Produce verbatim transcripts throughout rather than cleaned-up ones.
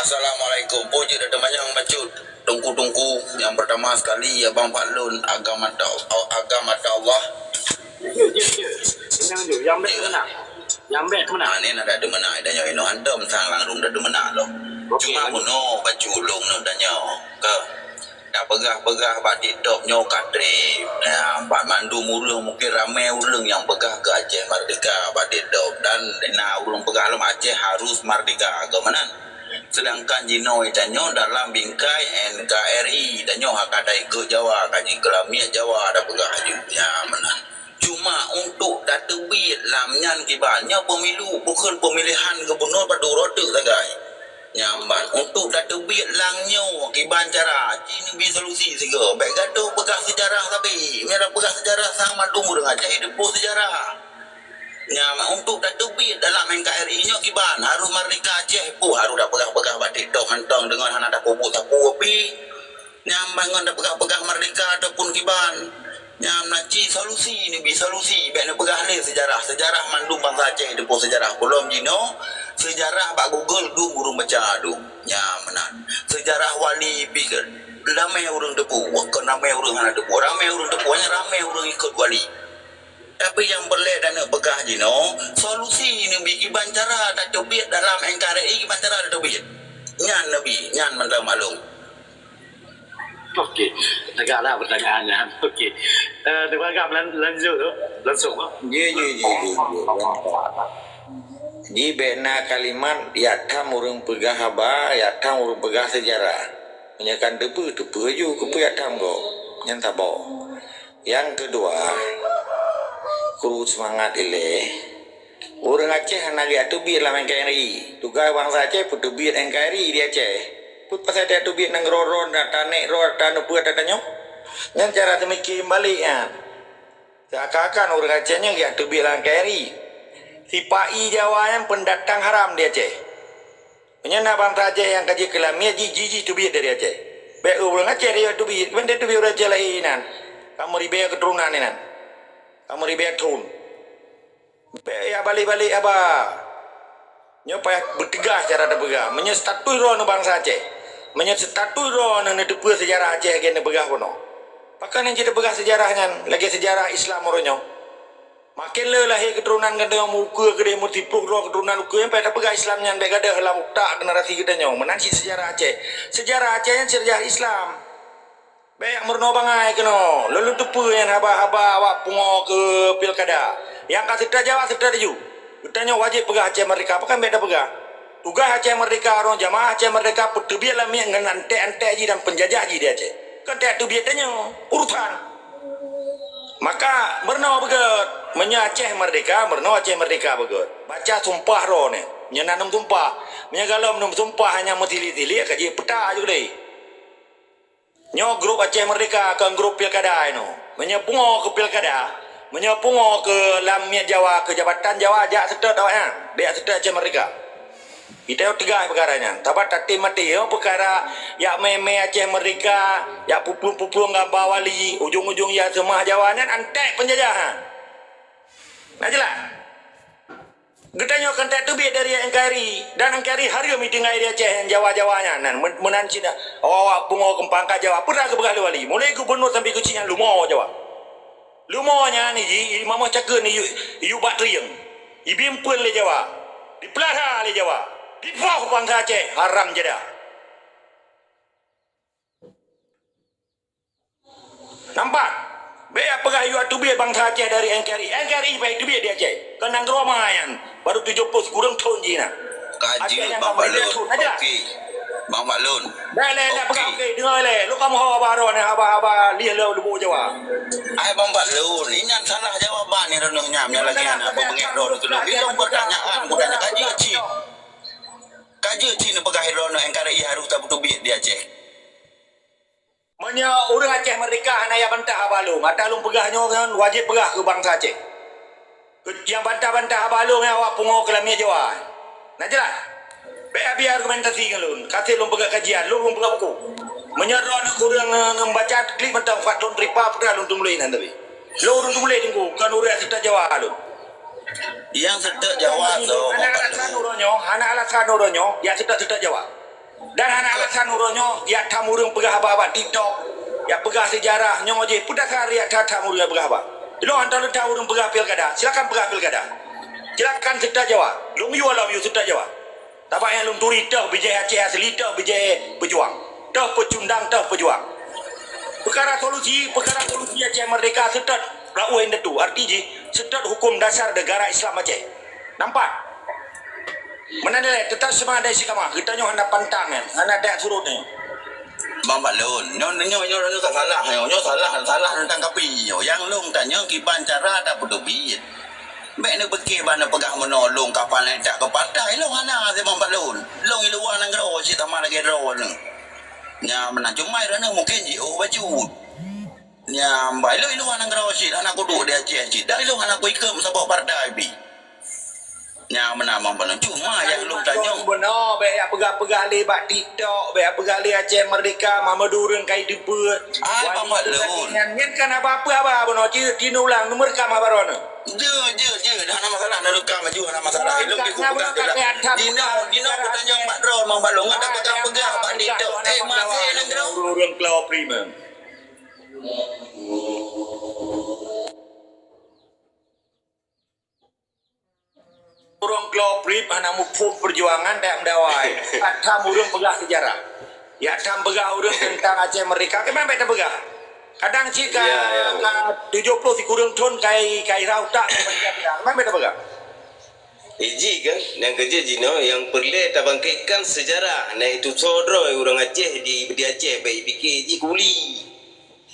Assalamualaikum. Puji dan teumanyong bacut. Tungku-tungku, yang pertama sekali, ya bang Pak Lun, agama ta-, agama ta Allah. Ya, ya, ya. Tenang je, yang baik menang. Yang baik menang. Ha, ni nak ada menang, dah nyoe inoe hantom sang langsung dah menang loh. Okey, cuma okey. Bunoe bacut lôn nak tanya ke. Tapeugah-peugah bak TikTok nyoe ka treb. Ya, bak mandum ureueng, mungkin ramé ureueng nyang peugah keu Aceh merdeka bak TikTok dan na ureueng peugah lom Aceh harus merdeka, keu meunan. Sedangkan jinoe tanyoe dalam bingkai N K R I, tanyoe hana ka taikot Jawa, ka jikeulamiet Jawa tapeugah aju. Ya, meunan. Cuma untuk tateubiet lam nyan kiban, nyoe pemilu, bukon pemilihan gubernur padum uroe teuk sagai. Nyan ban, untuk tateubiet lam nyoe kiban cara, ci neubi solusi sigoe. Bèk gadoh peugah sejarah sabe. Meunyo peugah sejarah, sang mandum ureueng Aceh teupeue sejarah. Nyan, untuk tateubiet dalam N K R I nyoe kiban, harus merdeka Aceh, peue harus tapeugah-peugah bak TikTok mantong deungon hana tapeubuet sapeue pi. Nyan ban ngon tapeugah-peugah merdeka ataupun kiban. Nyan na ci solusi, neubi solusi, bèk neupeugah lé sejarah. Sejarah mandum bansa Aceh teupeue sejarah. Peulom jinoe, sejarah bak Google dum ureueng baca dum. Nyan meunan. Sejarah wali pih ramé ureueng teupeue, kon ramé ureueng hana teupeue. Ramé ureueng teupeue, nyan ramé ureueng ikot wali. Tapi nyang peureulèe taneuk peugah jinoe, solusi neubi kiban cara tateubiet dalam N K R I, kiban cara tateubiet. Nyan neubi, nyan mantong maklum. Okey, tegaklah pertanyaan nyan. Okey. Eh, Teungku Agam, lan-, lanjut tu. Langsung tu. Ye, ye, ye, ye, ye. Ji bèk na kalimat, yak tham ureueng peugah haba, yak tham ureueng peugah sejarah. Meunyo kan teupeue, teupeue ju, keupeue yak tham gob. Nyan saboh. Nyang keudua, kru seumangat ilèe, ureueng Aceh hana geujak teubiet lam N K R I. Tugaih bansa Aceh peuteubiet N K R I di Aceh. Peue pasai tajak teubiet nanggroe droe, tanèk droe, taneuk peue ata tanyoe? Nyan cara teumikir meubalek nyan. Seuakan-akan ureueng Aceh nyan geujak teubiet lam N K R I. Sipa-i Jawa nyan peundatang haram di Aceh. Meunyo na bansa Aceh nyang ka jikeulamiet, ji, ji, jiteubiet dari Aceh. Bèk ureueng Aceh tajak teubiet, ban teubiet ureueng Aceh laén inan. Ka meuribèe keuturonan inan. Ka meuribèe thôn. Bèk jak balek-balek haba. Nyoe payah beuteugah cara tapeugah. Meunyo status droeneuh bansa Aceh, meunyo status droeneuh neuteupeue sejarah Aceh lagèe neupeugah bunoe, pakon nyang jiteupeugah sejarah nyan lagèe sejarah Islam uroe nyoe? Maken le lahé keuturonan geutanyoe meuukeue keudeh, meusiploh droe keuturonan ukeue, nyan payah tapeugah Islam nyan bèk gadôh lam utak generasi geutanyoe. Meunan cit sejarah Aceh. Sejarah Aceh nyan sejarah Islam. Bèk meurunoe bangai keunoe. Lôn, lôn teupeue nyan haba-haba awak pungo keu pilkada. Nyang ka seutôt Jawa seutôt laju. Geutanyoe wajéb peugah Aceh Merdeka, pakon bèk tapeugah? Tugaih Aceh Merdeka, ureueng jamaah Aceh Merdeka peuteubiet lamiet ngon antek-antek jih dan peunjajah jih di Aceh. Kon tajak teubiet tanyoe. Urusan. Maka meurunoe beugöt. Meunyoe Aceh Merdeka, meurunoe Aceh Merdeka beugöt. Baca sumpah droeneuh. Nyoe na nem sumpah. Meunyoe galom nem sumpah hana meusilik-silik, ka jeuet peuta ju lé. Nyoe grup Aceh Merdeka, kon grup pilkada inoe. Meunyoe pungo keu pilkada, meunyoe pungo keu lamiet Jawa, keu jabatan Jawa, jak seutôt awaknyan, bèk jak seutôt Aceh Merdeka. Geutanyoe teugaih peukara nyan. Saban tatem maté, nyoe peukara jak mè-mè Aceh Merdeka, jak puplueng-puplueng gamba wali, ujong-ujong jak seumah Jawa nyan antek peunjajah nyan. Na jeulaih? Geutanyoe kon tajak teubiet dari N K R I, dan N K R I hareuem tinggai di Aceh nyang Jawa-Jawa nyan, nan men-, meunan cit awak-awak pungo keumpang ka Jawa, peue geupeugah lé wali. Mulai gubunur sampoe keuchik nyan lumoe Jawa. Lumoe nyan ji, i mamoh cakeuen, i, i ubak trieng. Ibimpeuen lé Jawa. Dipeulara lé Jawa. Dipoh bansa Aceh, haram jadah. Nampak? Bèk jak peugah yue teubiet bansa Aceh dari N K R I. N K R I payah teubiet di Aceh. Kon nanggroe ma nyan. Baru tujoh ploh sikureueng thôn jih na. Ka jeuet, Bang Balun. Okey. Bang Balun. Bèk lé nak peugah, okey, deungö lé. Lôn ka meuho haba droeneuh, haba-haba lieh lé lubuk Jawa. Hai Bang Balun, nyan salah jawaban nyan droeneuh nyan, nyan lagèe hana peubeungèh droeneuh keudroe. Ilôn pertanyaan, bukan ka jeuet cit. Ka jeuet cit neupeugah droeneuh N K R I harôh tapeuteubiet di Aceh. Meunyoe ureueng Aceh Merdeka hana jak bantah haba lôn, ata lôn peugah nyoe nyan wajéb peugah keu bansa Aceh. Keu nyang bantah-bantah haba lôn nyan awak pungo keu lamiet Jawa. Na jeulaih? Bèk abéh argumentasi ngon lôn. Ka sép lôn peugah kajian, lôn, lôn peugah buku. Meunyoe droeneuh kureueng nge-, ngembaca, klik mantong Fathon Ripa, peugah lôn teumuléh nan tapi. Lôn ureueng teumuléh Teungku, kon ureueng seutôt Jawa lôn. Nyang seutôt Jawa, so, hana alasan uroe nyoe, hana alasan uroe nyoe, jak seutôt-seutôt Jawa. Dan hana alasan uroe nyoe jak tham ureuëng peugah haba bak TikTok, jak peugah seujarah nyoe jih. Peue dasar jak that-that ureuëng jak peugah haba? Ilong hantom leutam ureuëng peugah pilkada, silakan peugah pilkada. Silakan seutôt Jawa. Lôn yue lom yue seutôt Jawa. Tabak nyang lôn turi toh bijéh Aceh asli, toh bijéh peujuang, toh peucundang, toh peujuang. Peukara solusi, peukara solusi Aceh Merdeka seutôt raoh indatu, arti jih seutôt hukum dasar negara Islam Aceh. Nampak? Meunan dilée, teutap seumangat dan istiqamah. Geutanyoe hana pantang nyan, hana dak surot nyan. Bang Bahlon, nyoe, nyoe, nyoe, nyoe salah, nyoe, nyoe salah, salah teuntang kapi nyoe. Nyang lôn tanyong kiban cara tapeuteubiet. Bék neupike ban neupeugah meunoe lôn kapal nyan jak keu partai, lôn hana, si Bang Bahlon. Lôn i luwa nanggroe cit sama lagée droeneuh. Nyan meunan cuma droeneuh mungken jiôh bacut. Nyan, bah, ilong i luwa nanggroe cit, hana kuduek di Aceh cit. Dan ilong hana kuikot saboh partai pih. Nyan meunan Bang Bahlon. Cuma nyang lôn tanyong. Bunoe, bék jak peugah-peugah lé bak TikTok, bék jak peugah lé Aceh Merdeka, Mamadou ureuëng kai teupeu. Ah, Bang Bahlon. Nyan, nyan kan haba peue haba bunoe, ci, ci neulang, neumeurekam haba droeneuh. Jeuet, jeuet, jeuet. Hana masalah, neurekam laju, hana masalah. Ilong di kupeugah. Dinoe, dinoe kutanyong bak droe, Bang Bahlon. Ada peugah-peugah bak TikTok. Eh, maté nanggroe. Ureuëng Klo Primeng. Ureuëng Klo Primeng hana muphom peujuangan dan meudawai. That-that ureuëng peugah seujarah. Jak that peugah ureuëng teuntang Aceh Merdeka, keuman bék tapeugah. Kadang cit ka, ya, ya, ka tujoh ploh sikureueng thon kai, kai rhah utak, keuman bék tapeugah. Iji kan, nyang keujeuet jinoe nyang peureulée tabangkitkan seujarah, na itu soe droe ureuëng Aceh di, di Aceh, bék pike jih kuli.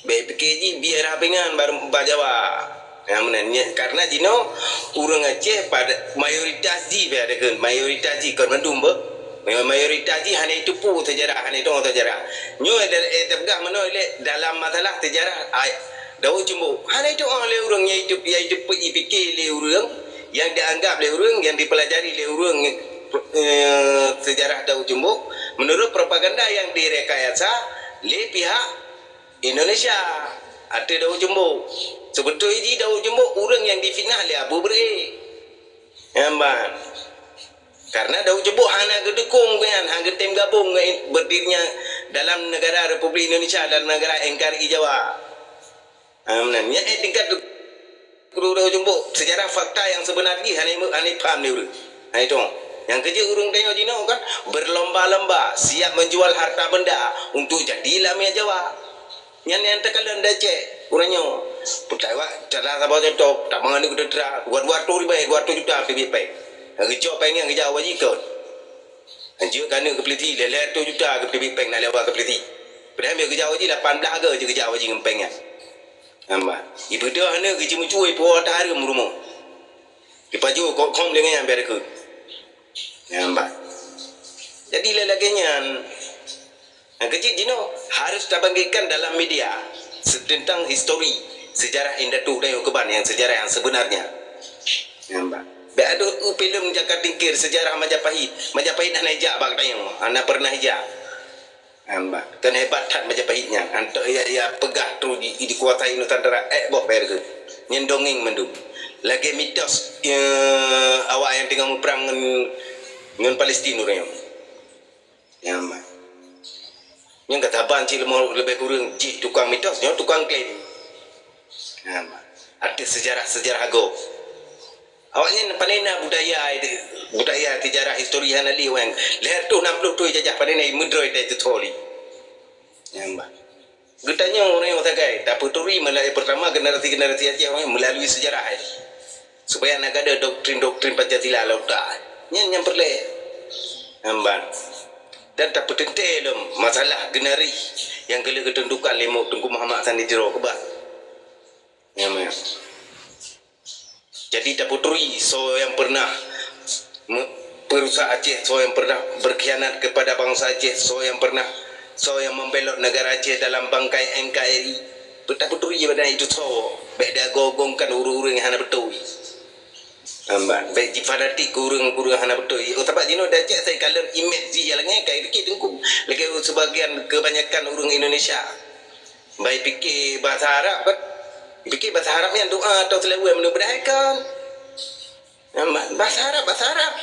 Bék pike jih biaya pingan bak Jawa. Nah, meunan nyan, karena jinoe ureuëng Aceh pada mayoritas jih, bék ada keu mayoritas jih kon mandum beuh. Mayoritas jih hana itupeue seujarah, hana itupeue seujarah. Nyoe, eh, tapeugah meunoe lé dalam masalah seujarah, ai, Daud Ceumbok. Hana itupeue lé ureuëng nyang itu, nyang itu ipike lé ureuëng nyang dianggap lé ureuëng, nyang dipelajari lé ureuëng, eh, seujarah Daud Ceumbok menurut propaganda nyang direkayasa lé pihak Indonesia, ateueh Daud Ceumbok. Seubeutôi jih Daud Ceumbok ureuëng nyang difitnah lé Abu Beureu'eh. Nyan ban. Karena Daud Ceumbok hana geudukong nyan, hana geutem gabong ngon berdirinya dalam negara Republik Indonesia dan negara N K R I Jawa. Ha, meunan. Nyan, eh, tingkat Kru Daud Ceumbok, sejarah fakta yang sebenar jih hana, hana paham ni ureuëng. Ha, itu. Nyang keujeuet ureuëng tanyoe jinoe kan berlomba-lomba, siap menjual harta benda untuk jadi lamé Jawa. Nyan nyang teukalon di Aceh, ureuëng nyoe. Peutai wak, cara saboh contoh, tak mangat ni teutra, dua, dua ratus ribu, dua ratus juta teubiet péng. Geucok péng nyan geujak haji kon. Jeuet keuneuk keu peuliti, lhèe-lhèe reutôh juta keu teubiet péng na lewat keu peuliti. Padahai meunyoe geujak haji lapan blah go jeuet geujak haji ngon péng nyan. Nampak? Ibeudôh aneuk geuceumeucue ipuwoe tahareuem rumoh. Ipajoh kok khom lé nyan biar ikot. Nampak? Jadi lé lagèe nyan, nyang keujeuet jinoe harus tabangkitkan dalam media se-, tentang histori sejarah indatu tanyoe keuban nyang sejarah nyang sebenarnya. Nampak? Bèk adoh eu filem jaka tingkir sejarah Majapahit. Majapahit hana ijak bak tanyoe, hana pernah ijak. Nampak? Kan hebat that Majapahit nyan. Antok ya, ya peugah tu di, dikuasai Nusantara, eh, boh pergi. Nyan dongeng mandum. Lagèe mitos, eh, awak nyang teungoh muprang ngon, ngon Palestin uroe nyoe. Nyan, man. Nyan ka saban cit leubeh kureueng jih tukang mitos, nyoe tukang klaim. Nyan, man. Artis sejarah-sejarah agoe. Awaknyan panena budaya, budaya sejarah histori hana lé wang. Lhèe reutôh nam ploh thôn jajah panena meudroe dai teutho lé. Nyan, man. Geutanyoe ureueng nyang sagai, tapeuturi meula-, pertama generasi-generasi Aceh melalui sejarah, eh, supaya hana gadôh doktrin-doktrin Pancasila lam utak. Nyan nyang peureulèe. Nampak? Dan tapeuteuntèe lom masalah generasi nyang ka lheueh geuteuntukan lé Teungku Muhammad Hasan di Tiro keuban. Nyan, man. Jadi, tapeuturi soe nyang pernah me-, peurusak Aceh, soe nyang pernah berkhianat kepada bangsa Aceh, soe nyang pernah, soe nyang membelot negara Aceh dalam bangkai N K R I. Tapeuturi bak itu soe, bèk diagong-agongkan ureueng-ureueng nyang hana beutôi. Nampak? Bèk jifanatik keu ureueng-ureueng hana beutôi. Oh, sabab jinoe di Aceh asai kalon imej jih nyang lagèe nyan, ka ipike teungku. Lagèe sebagian kebanyakan ureueng Indonesia. Bah ipike bahasa Arab kan? Ipike bahasa Arab nyan doa atau seulaweuet meunurot beudahai kan? Nah, ba-, bahasa Arab, bahasa Arab.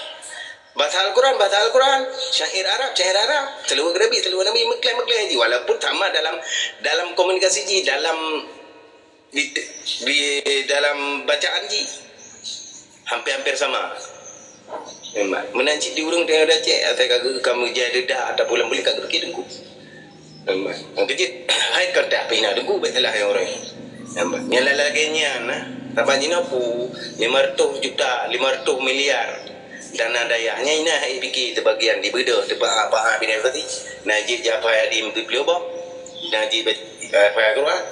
Bahasa Al-Quran, bahasa Al-Quran. Syair Arab, syair Arab. Seulaweuet Nabi, seulaweuet Nabi, meukleh, meukleh jih. Walaupun sama dalam, dalam komunikasi jih, dalam, di, di dalam bacaan jih. Hampir-hampir sama. Memang. Meunan cit di ureuëng tengah Aceh, asai ka geu-, ka meujai deuda atawa bulan buleuen ka geupike teungku. Memang. Nyang keujeuet, hai kontak pih na teungku, baik salah nyang orang. Memang. Nyang lagée nyan, nah. Saban jinoe pu, lima ratus juta, lima ratus miliar dana dayah. Nyan ina hai pike sebagian dibeudôh, teupaha-paha binasa. Na jih Jafar Hadim teupeuleuboh. Na jih, eh, Jafar Quran.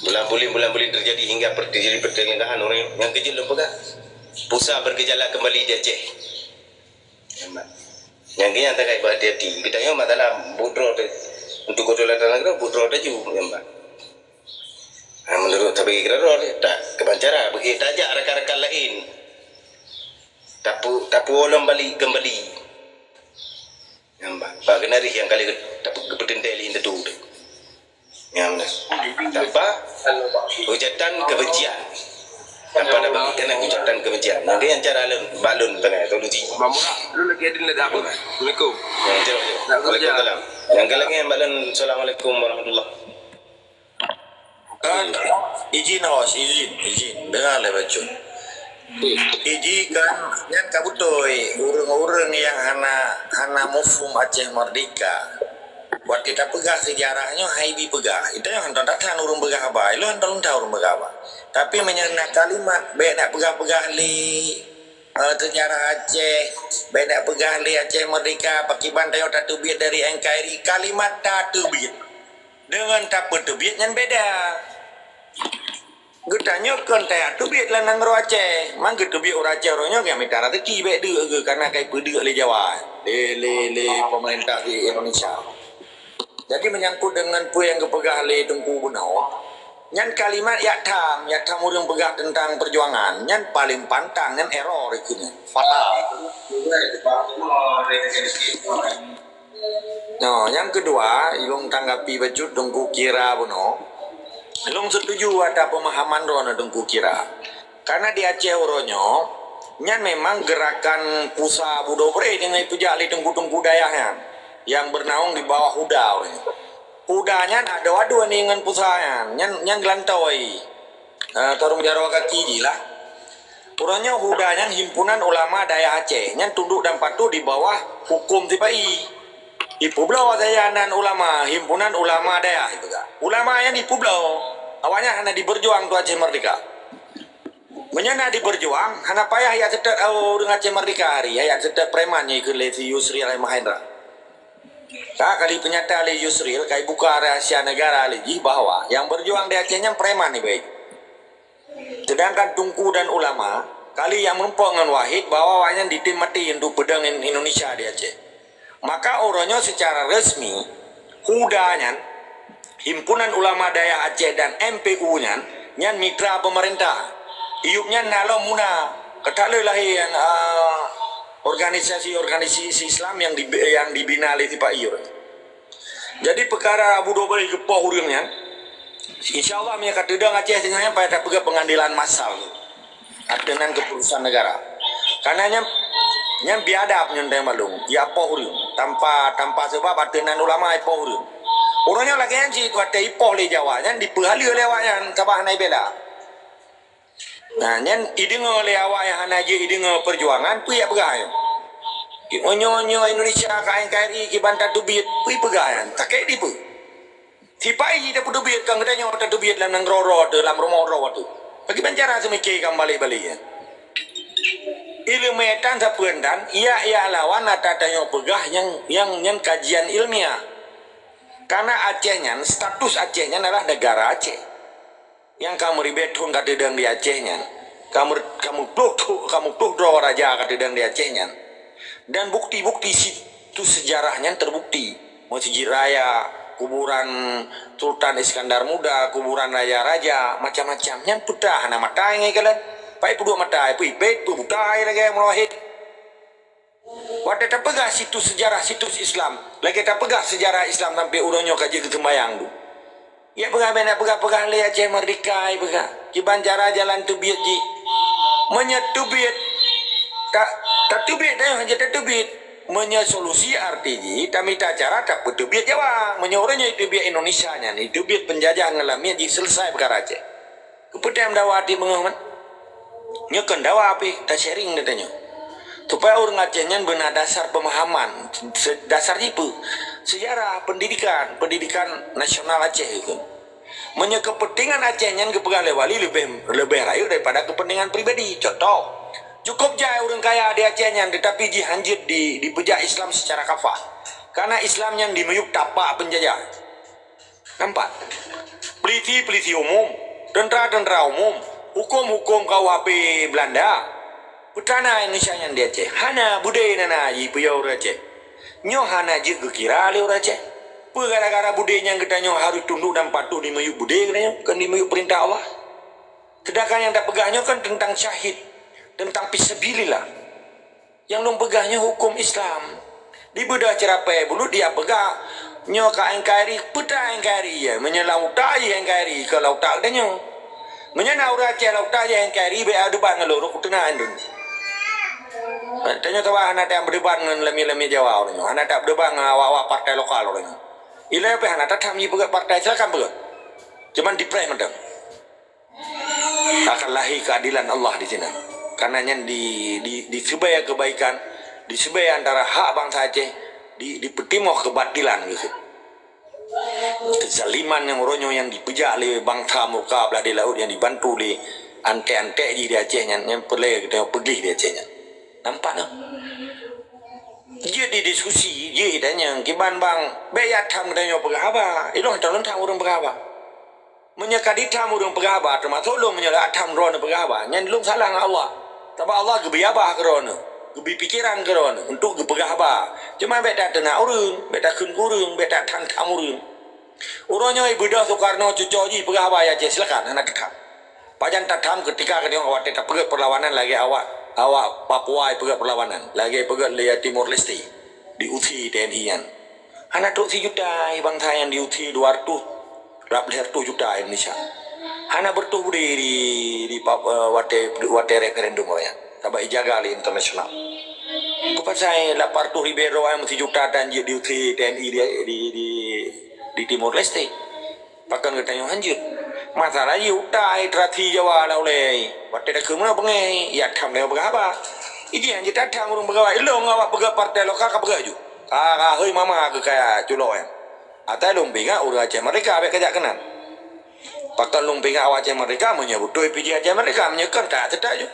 Bulan buleuen, bulan buleuen terjadi hingga per-, terjadi pertelingkahan orang nyang keujeuet lôn peugah. Pusat bergejala kembali di Aceh. Nyang keu nyang takai berhati-hati. Geutanyoe masalah budroe teu-, untuk kedaulatan negara, budroe taju, nyang ba. Ha, menurut tapi kira roh dia, tak kebancara, bagi tajak rakan-rakan lain. Tapu-, tapuwoe lom balik kembali. Nyang ba, ba keunaréh nyang kali ke-, tapu-, geupeuteuntée lé indatu teu. Nyang na. Tanpa hujatan kebencian. Tanpa ada bagi kena hujatan kebencian. Mungkin yang cara lun, balun tengah solusi. Bang Murad, lu lagi ada nak apa? Assalamualaikum. Ya, jawab, jawab. Nak kerja. Waalaikumsalam. Yang ke lagi yang balun, Assalamualaikum warahmatullahi. Kan, izin, awas, izin, izin. Dengar lah, Bacun. Iji kan, nyan ka beutôi, ureuëng-ureuëng nyang hana, hana muphom Aceh Merdeka. Watée tapeugah seujarah nyoe hai bi peugah. Itu nyang hantom that-that ureuëng peugah haba. Ilôn hantom that ureuëng peugah haba. Tapi meunyoe na kalimat, bék nak peugah-peugah lé, eh, seujarah Aceh, bék nak peugah lé Aceh Merdeka, pakiban tanyoe tateubiet dari N K R I, kalimat tateubiet deungon tapeuteubiet nyan beda. Geutanyoe kon tajak teubiet lam nanggroe Aceh. Man geuteubiet ureuëng Aceh uroe nyoe nyang mita raseuki bék deuk geuh, karena ka ipeudeuk lé Jawa, lé, lé, lé pemerintah di Indonesia. Jadi, menyangkut dengan peue nyang geupeugah lé Teungku bunoe, nyan kalimat yak tham, yak tham ureuëng peugah teuntang peujuangan, nyan paleng pantang, nyan error ikeu nyan. Fatal. Nyoe, nyang keudua, ilôn tanggapi bacut Teungku Kira bunoe. Ilôn setuju ata peumahaman droeneuh Teungku Kira. Karena di Aceh uroe nyoe, nyan memang gerakan pusat budoe breh nyang ipeujak lé teungku-teungku dayah nyan, nyang beunaung di bawah HUDA uroe nyoe. HUDA nyan adoe-adoe ni ngon pusat nyan, nyan, nyan geulantoi. Eh, tarông jaroe kaki jih lah. Uroe nyoe HUDA nyan Himpunan Ulama Dayah Aceh, nyan tunduk dan patuh di bawah huköm sipa-i. Ipeubloe saja nan ulama, Himpunan Ulama Dayah ipeugah. Ulama nyan ipeubloe, awaknyan hana diberjuang untuk Aceh Merdeka. Meunyoe na diberjuang, hana payah yak seutôt ureuëng Aceh Merdeka hari, yak seutôt preman nyang ikheun lé si Yusril Mahendra. Ka kali peunyata lé Yusril, ka ibuka rahsia negara lé jih bahwa nyang berjuang di Aceh nyan preman ibai. Sedangkan teungku dan ulama, kali nyang meurumpok ngon Wahid bahwa awaknyan ditem maté untuk peudong in-, Indonesia di Aceh. Maka uroe nyoe secara resmi, HUDA nyan, Himpunan Ulama Dayah Aceh dan M P U nyan, nyan mitra pemerintah. Iyup nyan na lom MUNA, ka that lheueh lahé nyan, ah, organisasi-organisasi Islam yang di-, yang dibina lé sipa-i. Jadi, peukara Abu Dobai geupoh ureuëng nyan, insya Allah, meunyoe ka teudong Aceh singoh nyan, payah tapeugah pengadilan massal. Ateueh nan keuputusan negara. Karena nyan, nyan biadab nyan teumaklum. Ya poh ureuëng. Tanpa, tanpa sebab ateueh nan ulama ya poh ureuëng. Ureuëng nyan lagée nyan cit watée ipoh lé Jawa nyan dipeuhaleue lé awaknyan sabab hana ibela. Nah, nyan ideungoe lé awak nyang hana jeuet ideungoe peujuangan, peue yak peugah nyoe? Nyoe, nyoe Indonesia ka N K R I kiban tateubiet, peue peugah nyan? Sakét dipeue? Sipai jih tapeuteubiet, kon geutanyoe tateubiet lam nanggroe droe teuh, lam rumoh droe teuh. Pakiban cara seumiké ka meubalek-balek nyan? Ileumèe tan sapeue tan, yak-yak lawan ata tanyoe peugah nyang, nyang, nyang kajian ilmiah. Karena Aceh nyan, status Aceh nyan adalah negara Aceh. Nyang ka meuribèe thon ka teudong di Aceh nyan, ka meur-, ka meuploh tho-, ka meuploh droe raja ka teudong di Aceh nyan. Dan bukti-bukti situs sejarah nyan terbukti. Masjid Raya, kuburan Sultan Iskandar Muda, kuburan raja-raja, macam-macam. Nyan peue teuma hana mata ngai kalon. Pai peuduek mata, peue ipét, peue buta lagèe Muhammad Wahid. Watèe tapeugah situs sejarah, situs Islam, lagèe tapeugah sejarah Islam sampai uroe nyoe ka jeuet keu seumbayang tu. Ya peugah, bèk na peugah-peugah lé Aceh Merdeka, ya peugah. Kiban cara jalan teubiet jih. Meunyoe teubiet, ta-, tapi Teubiet, eh, hana teubiet. Meunyoe solusi arti jih, tamita cara tapeuteubiet Jawa. Meunyoe ureuëng nyang teubiet Indonesia nyan, teubiet penjajah ngon lamiet jih, selesai peukara Aceh. Keupeue tém dawa di beungoh man? Nyoe kon dawa pih, ta-sharing geutanyoe. Supaya ureuëng Aceh nyan beuna dasar pemahaman, se-, dasar jih peue? Sejarah, pendidikan, pendidikan nasional Aceh itu. Meunyoe kepentingan Aceh nyan geupeugah lé wali leubeh, leubeh rayeuk daripada kepentingan pribadi. Contoh, cukup jai ureuëng kaya di Aceh nyan, tetapi jih hanjeuet di, dipeujak Islam secara kafah. Karena Islam nyan dimiyueb tapak penjajah. Nampak? Polisi-polisi umum, tentara-tentara umum, hukum-hukum K U H P Belanda. Peue na Indonesia nyan di Aceh? Hana, budé na na jipeuyue ureuëng Aceh. Nyoe hana jeuet geukira lé ureuëng Aceh. Peue gara-gara budé nyan geutanyoe harôh tundok dan patuh dimiyueb budé geutanyoe, kon dimiyueb peurintah Allah? Seudangkan nyang tapeugah nyoe kan teuntang syahid, teuntang fisabilillah. Nyang lôn peugah nyoe huköm Islam. Di beudoh ceurapée bulut dia peugah, nyoe ka N K R I, peue ta N K R I ya? Meunyoe lam utak jih N K R I, ka lam utak geutanyoe. Meunyoe na ureuëng Aceh lam utak jih N K R I, bék debat ngon lôn, rot kuteuna indon. Tanyoe saban hana that beudebat ngon lamiet-lamiet Jawa ureuëng nyoe, hana that beudebat ngon awak-awak partai lokal ureuëng nyoe. Ilée pih hana that tham jipeugét partai, silakan peugét. Cuman dipreh mantong. Akan lahé keuadilan Allah di sinan. Karena nyan di, di, diseubée kebaikan, diseubée antara hak bansa Aceh, di, dipeutimoh keubatilan geuh. Keuzaliman nyang uroe nyoe nyang dipeujak lé bansa murka blah di laôt nyang dibantu lé anték-anték jih di Aceh nyan, nyang peureulée geutanyoe peugléh di Aceh nyan. Nampak noh? Jeuet didiskusi, jeuet tanyong, kiban bang, bék jak tham geutanyoe peugah haba. Ilôn hana lôn tham ureuëng peugah haba. Meunyoe ka ditham ureuëng peugah haba, teumasok lôn meunyoe lôn tham droeneuh peugah haba, nyan lôn salah ngon Allah. Sabab Allah geubri haba keu droeneuh, geubri pikeran keu droeneuh untuk geupeugah haba. Cuma bék tateunak ureuëng, bék takheun keu ureuëng, bék tatham-tham ureuëng. Uroe nyoe beudoh Soekarno cucoe jih peugah haba ya ceh, silakan, hana teutham. Pajan tatham keutika geutanyoe watée tapeugét peurlawanan lagée awak, awak Papua peugét peurlawanan, lagée peugét lé Timor Leste, diusé T N I nyan. Hana trok sijuta bansa nyang diusé, dua reutôh, rab lhée reutôh juta Indonesia. Hana beureutoh budé di, di Pap-, eh, watée, watée referendum awaknyan. Sabab ijaga lé internasional. Peue pasai lapan reutôh ribée droe nyang meusijuta tan jeuet diusé T N I di, di, di, di Timor Leste. Pakon geutanyoe hanjeuet? Masalah jih utai teurasi Jawa lam ulée. Watée takheun meunoe beungéh, ya tham tanyoe peugah haba. Ijih hanjeuet tatham ureuëng peugah haba. Ilôn awak peugah partai lokal ka peugah ju. Ka, ka hôi mama keu kaya culok nyan. Atai lôn pingat ureuëng Aceh Merdeka bék kajak keunan. Pakon lôn pingat awak Aceh Merdeka meunyoe beutôi pih jih Aceh Merdeka, meunyoe kon ka teutak ju.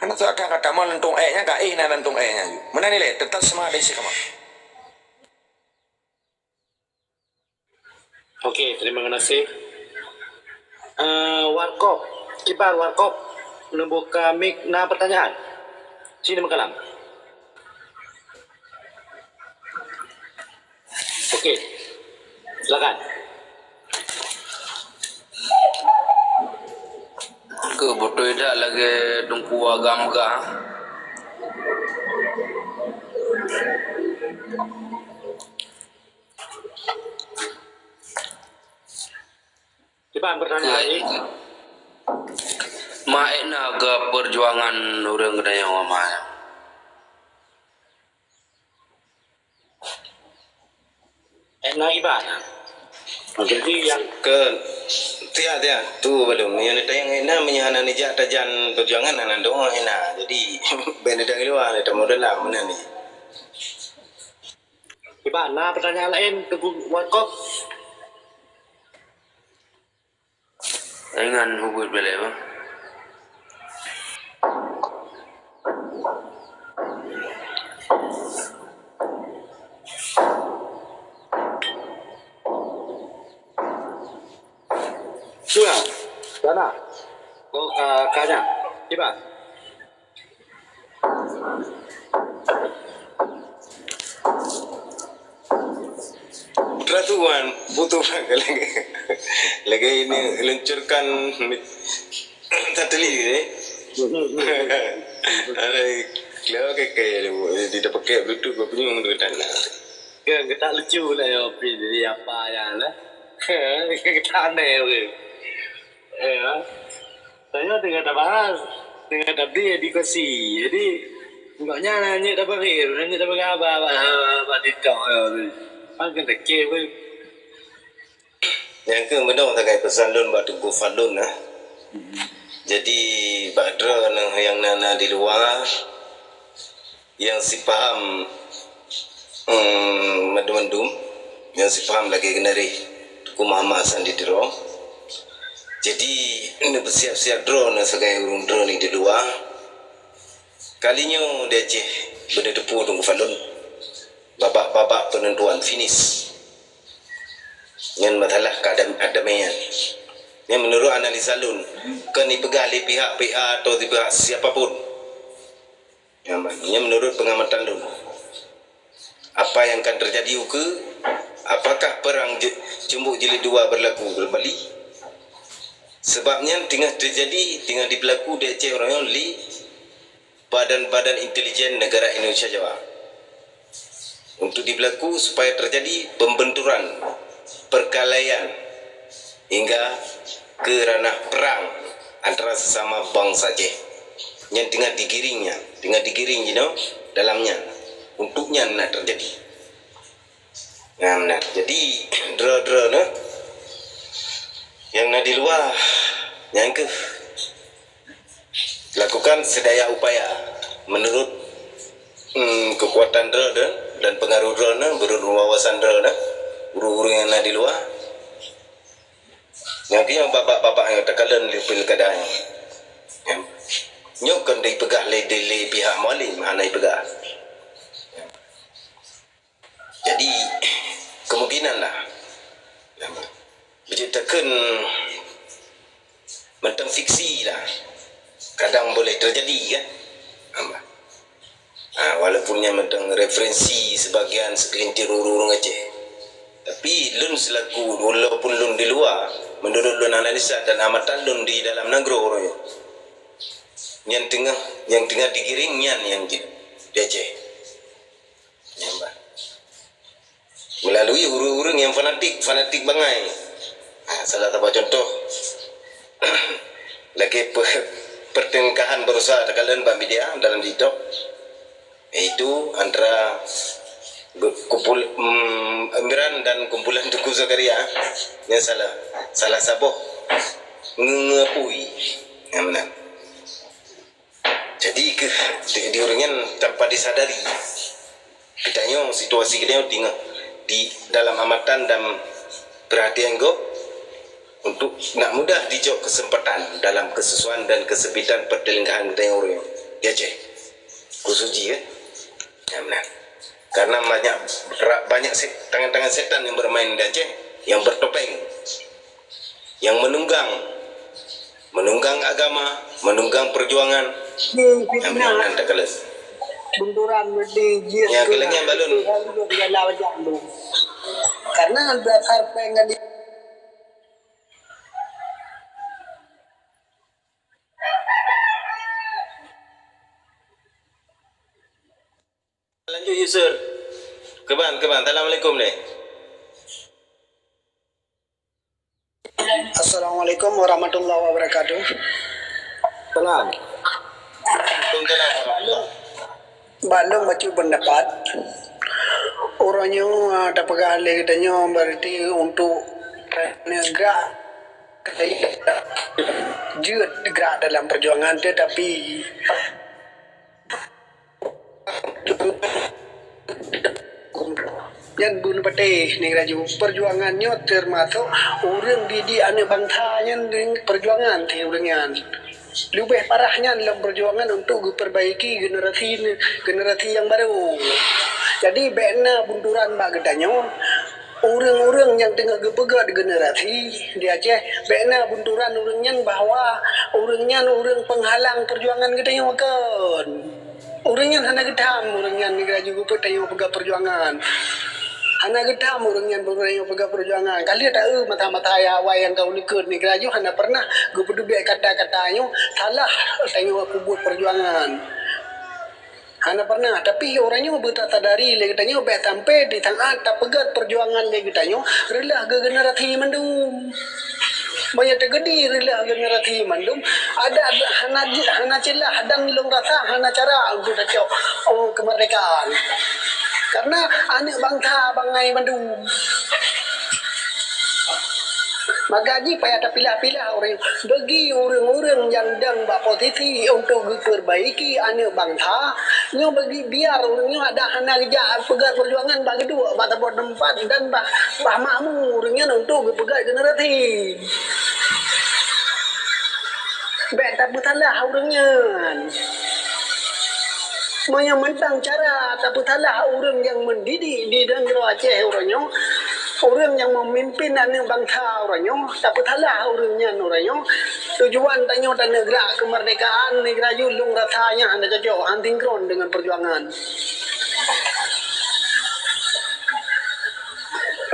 Hana soe that ka tamong lantong ék nyan, ka éh na lantong ék nyan ju. Meunan ilée, tetap semangat dan istiqamah. Oke, terima kasih. Eh, Warkop, kiban Warkop, neubuka mic na pertanyaan. Sini meukalam. Oke, silakan. Keu beutôi that lagée Teungku Agam peugah. Kiban pertanyaan jih? Ma ék na keu peujuangan ureuëng geutanyoe ma? Ék na kiban? Jadi nyang ke tiak-tiak tu balum. Nyang neutanyong ék na meunyoe hana neujak tajan peujuangan hana doh ék na. Jadi bék neudang luwa, neutamu dalam meunan ni. Kiban, na pertanyaan laén keu Warkop? Ingat hubut belek bah. Sudah, sana. Oh, ka, kanya. Kiban. Peraturan butuh lagi, lagi ini luncurkan satelit ni. Ada kalau ke ke di dapat ke Bluetooth berpenyung tu kan. Kan kita lucu lah ya, jadi apa ya lah. Kita aneh. Ya. Saya tengah tabahas, tengah tabri edukasi. Jadi, Gobnyan hana jeuet tapeugah, hana jeuet tapeugah haba bak, bak TikTok, ya. Kan keu kecil pun. Nyang keuh meunoe sagai peusan lôn bak Teungku Fadlun, nah. Jadi, bak droeneuh nyang na, na di luwa, nyang sipaham, em, mandum-mandum, nyang sipaham lagèe geunareh Teungku Muhammad Hasan di Tiro. Jadi, neupeusiap-siap droeneuh sagai ureueng droeneuh di luwa. Kali nyoe di Aceh beuneuteupeu Teungku Fadlun. Babak-babak peunentuan, finish. Nyan masalah keadam-, kedamaian. Nyan meunurot analisa lôn, kon dipeugah lé pihak P A atau di pihak siapa pun. Nyan, nyan meunurot peungamatan lôn. Apa yang akan terjadi ukeue? Apakah perang je-, Ceumbok Jilid Dua berlaku kembali? Sebab nyan teungoh terjadi, teungoh dipeulaku di Aceh uroe nyoe lé badan-badan intelijen negara Indonesia Jawa untuk dipeulaku supaya terjadi pembenturan, perkelahian hingga ke ranah perang antara sesama bansa Aceh. Nyan teungoh digiring nyan, teungoh digiring jinoe dalam nyan. Untuk nyan nak terjadi. Nah, nah. Jadi, droe-droeneuh nyang na di luwa, nyan keuh lakukan sedaya upaya menurut, em, kekuatan droeneuh dan pengaruh droeneuh, menurut wawasan droeneuh, ureueng-ureueng nyang na di luwa. Nyang keuh babak-babak nyang takalon lé pilkada nyoe. Nyoe kon dipeugah lé, lé pihak Mualem, hana dipeugah. Jadi, kemungkinan lah. Beujeuet takheun mantong fiksi lah. Kadang boleh terjadi kan. Ha, walaupun nyan mantong referensi sebagian segelintir ureueng-ureueng Aceh. Tapi lôn selaku, walaupun lôn di luwa, menurut lôn analisa dan amatan lôn di dalam nanggroe uroe nyoe. Nyan teungoh, nyang teungoh digiring nyan nyang jeuet di Aceh. Nyan bah. Melalui ureueng-ureueng nyang fanatik, fanatik bangai. Ha, salah saboh contoh, lagèe pe-, pertengkahan baroesa takalon bak media dalam TikTok, yaitu antara be-, kumpul-, em, Imran dan kumpulan Teuku Zakaria. Nyan salah, salah saboh nge-, ngeupui. Nyan meunan. Jadi keuh di, di ureueng nyan tanpa disadari, geutanyoe, situasi geutanyoe teungoh di dalam amatan dan perhatian gob untuk nak mudah dijok kesempatan dalam kesusahan dan kesempitan pertelingkahan geutanyoe ureueng di Aceh, khusus jih, eh. Ya, benar. Karena banyak ra-, banyak se-, tangan-tangan setan yang bermain di Aceh, yang bertopeng, yang menunggang, menunggang agama, menunggang perjuangan. Yang benar-benar tak kelas. Bunturan mesti jih. Ya, kelengian balun. Karena dasar pengen di- Lanjut, Yusuf. Keban, keban. Assalamualaikum deh. Assalamualaikum warahmatullahi wabarakatuh. Salam. Waalaikumsalam warahmatullahi. Bak lôn bacut pendapat, uroe nyoe, ah, tapeugah lé geutanyoe berarti untuk neugrak, jeuet gerak dalam perjuangan, tetapi nyan bunoe patéh nyoe laju. Perjuangan nyoe teumasok ureueng didik aneuk bansa nyan perjuangan teuh ureueng nyan. Leubeh parah nyan lom perjuangan untuk geupeurbaiki generasi, generasi nyang barô. Jadi, bèk na bunturan bak geutanyoe. Ureueng-ureueng nyang teungoh geupeugöt generasi di Aceh, bèk na bunturan ureueng nyan bahwa ureueng nyan ureueng peunghalang perjuangan geutanyoe, kon. Ureueng nyan hana geutham, ureueng nyan nyoe laju geupeugöt tanyoe peugah perjuangan. Hana geutham ureueng nyan geupeugöt tanyoe peugah perjuangan. Ka lheueh taeu mata-mata awai nyang ka uneukot nyoe laju hana pernah geupeuteubiet kata-kata nyoe salah tanyoe peubuet perjuangan. Hana pernah, tapi uroe nyoe beutasadari lé geutanyoe bèk sampai di saat tapeugöt perjuangan lé geutanyoe reulah keu generasi mandum. Meunyoe teugeudi reuloh generasi mandum, adak hana ji-, hana ceulah dan lôn rasa hana cara untuk tacok, oh, kemerdekaan. Karena aneuk bansa bangai mandum. Maka jih payah tapilah-pilah ureuëng. Bagi ureuëng-ureuëng nyang dang bak posisi untuk geupeurbaiki aneuk bansa, nyoe bagi biar ureuëng nyoe adak hana geujak peugah perjuangan bak geuduek bak saboh teumpat dan bah, bah makmu ureuëng nyan untuk geupeugah generasi. Bék tapeusalah ureuëng nyan. Meunyoe mantong cara tapeusalah ureuëng nyang mendidik di nanggroe Aceh uroe nyoe, ureuëng nyang memimpin aneuk bansa uroe nyoe, tapeusalah ureuëng nyan uroe nyoe. Tujuan tanyoe taneuk gerak kemerdekaan neugara yue lôn rasa nyan hana cocok, han sinkron dengan perjuangan.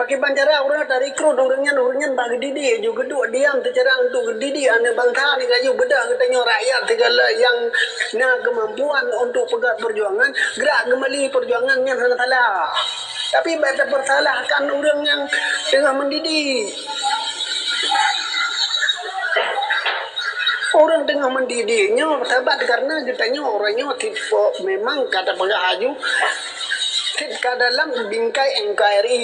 Pakriban cara ureuëng tarekrut ureuëng nyan, ureuëng nyan bak geudidik, ju geuduek diam seucara untuk geudidik aneuk bansa neugara yue, beudôh geutanyoe rakyat segala nyang na keumampuan untuk peugah perjuangan, gerak geumali perjuangan nyan hana salah. Tapi bék tapeusalahkan ureuëng nyang teungoh mendidik. Ureuëng teungoh mendidik nyoe sabat karena geutanyoe uroe nyoe tipe memang ka tapeugah laju, cit ka dalam bingkai N K R I,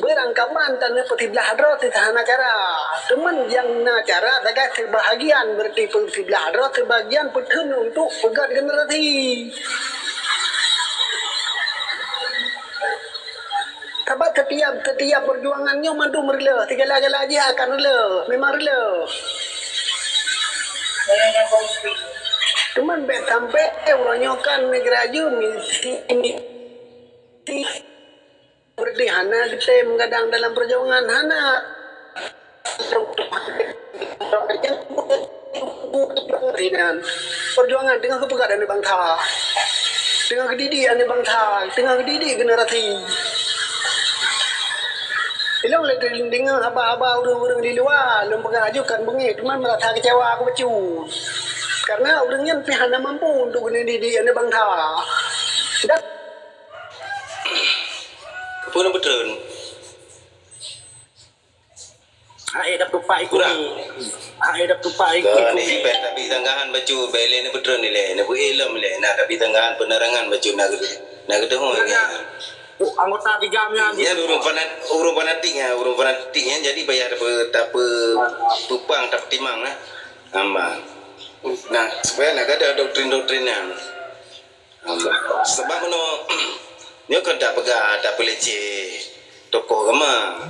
beurangkaban taneuk peusiblah droe teuh hana cara. Teuma nyang na cara sagai seubahagian, berarti peusiblah droe, seubahagian peutheun untuk peugöt generasi. Sabab setiap, setiap perjuangan nyoe mandum reuloh, sigala-gala jih akan reuloh, memang reuloh. Teuma bék sampai uroe nyoe kan neugara jih misi, misi berarti hana geutem gadang dalam perjuangan, hana. Perjuangan teungoh geupeugöt aneuk bansa, teungoh geudidik aneuk bansa, teungoh geudidik generasi. Ilôn lé deungoe haba-haba ureuëng-ureuëng di luwa, lôn peugah laju kan beungéh, teuma meurasa keucewa aku bacut. Karena ureuëng nyan pih hana mampu untuk geudidik aneuk bansa. Dan peue lôn peutreun? Hai, dah tupak ikut. Kurang. Hai, dah tupak ikut. Kon, eh, bék tapi sanggahan bacut, bék lé neubeutrön ilée, neubeuilom ilée, na tapi sanggahan peunerangan bacut na geu-, na geudeungoe ilée. Oh, anggota tiga nyan. Nyan ureuëng fanat-, ureuëng fanatik nyan, ureuëng fanatik nyan jadi payah tape-, tape-, peupang, tapeutimang lah. Hamba. Nah, supaya na gada doktrin-doktrin nyan. Sabab meunoe, nyoe kan tapeugah, tapeuleceh tokoh agama,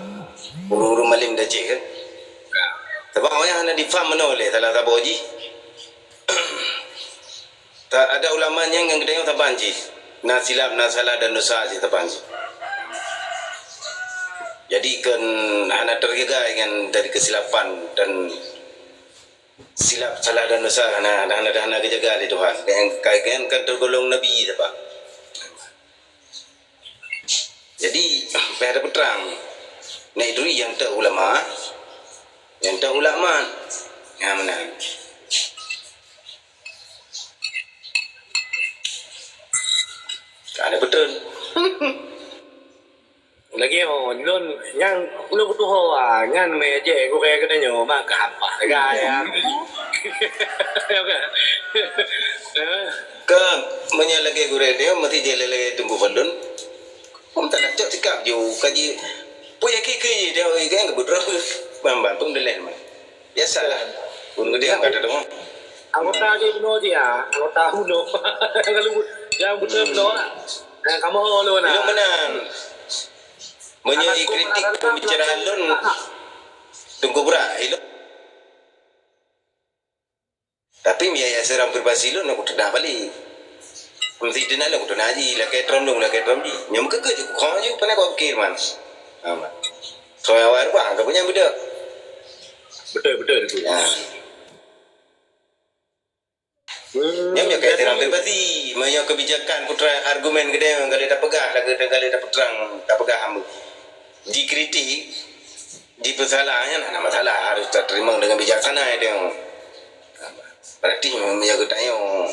ureuëng-ureuëng malem di Aceh kan. Sabab awaknyan hana difaham meunoe lé salah saboh jih. Ta-, ada ulama nyang ngon geutanyoe saban jih. Na silap, na salah dan dosa jih saban jih. Jadi kan hana teujaga ngon dari kesilapan dan silap, salah dan dosa hana, hana, hana, hana geujaga lé Tuhan. Nyan ka, nyan ka teugolong nabi teuh, Pak. Jadi, payah tapeutrang. Nyan itu nyang teuh ulama, nyang teuh ulama. Nyan meunan. Ka ada beutôi. Lagèe nyoe, lôn nyan, lôn kutuho, ah, nyan meuh jih gurèe geutanyoe, maka haba sagai, ya. Ya kan? Eh? Ka, meunyoe lagèe gurèe nyoe, meusti jih lagèe Teungku Fadlun. Pun tak nak cok sikap ju, kaji, pun yakin keu jih, dia orang yang kebetulan, ban-ban pun dilèh, man. Biasalah. Ureueng gede angkat tu. Anggota je bunoe je, ya. Anggota bunoe. Kalau yang betul bunoe, ah. Nah, kamu ho lôn, nah. Ilok meunan. Meunyoe jikritik pembicaraan lôn, Teungku Bra, ilok. Tapi meunyoe seurang privasi lôn, aku teudah balik. Meusti teunak lôn, aku teunak ji, lakèe trom lôn, lakèe trom ji. Nyoe meukeukeuh ju, kong ju, pane kau pikir, man. Ha, man. Soe awai rupa, ka punya budak. Betul, betul, betul. Ya. Hmm. Nyan meunyoe keu tirang pribadi, meunyoe kebijakan putra argumen geude nyang ka lheueh tapeugah, lagèe nyang ka lheueh tapeutrang, tapeugah hamba. Dikritik, dipeusalah, nyan hana masalah, harus tateurimong dengan bijaksana itu. Berarti meunyoe geutanyoe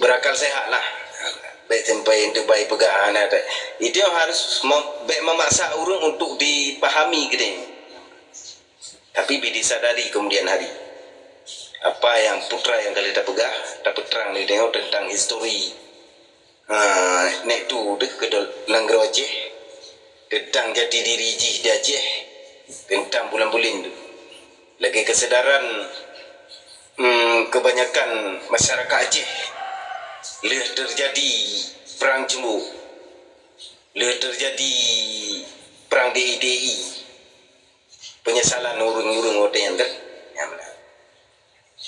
berakal sehat lah. Bèk sampai teubai peugah hana te-, itu harus mem-, bèk memaksa ureueng untuk dipahami geude. Tapi bit disadari kemudian hari. Apa nyang putra nyang ka lheueh tapeugah, tapeutrang lé tanyoe teuntang histori, ha, nèk tu deuh keudroe nanggroe Aceh, teuntang jati diri jih di Aceh, teuntang bulan-buleuen tu. Lagèe keusadaran, hmm, keubanyakan masyarakat Aceh, lheueh teujadi prang ceumbok, lheueh teujadi prang di I T I, peunyesalan ureueng-ureueng watèe nyan kan. Nyan meunan.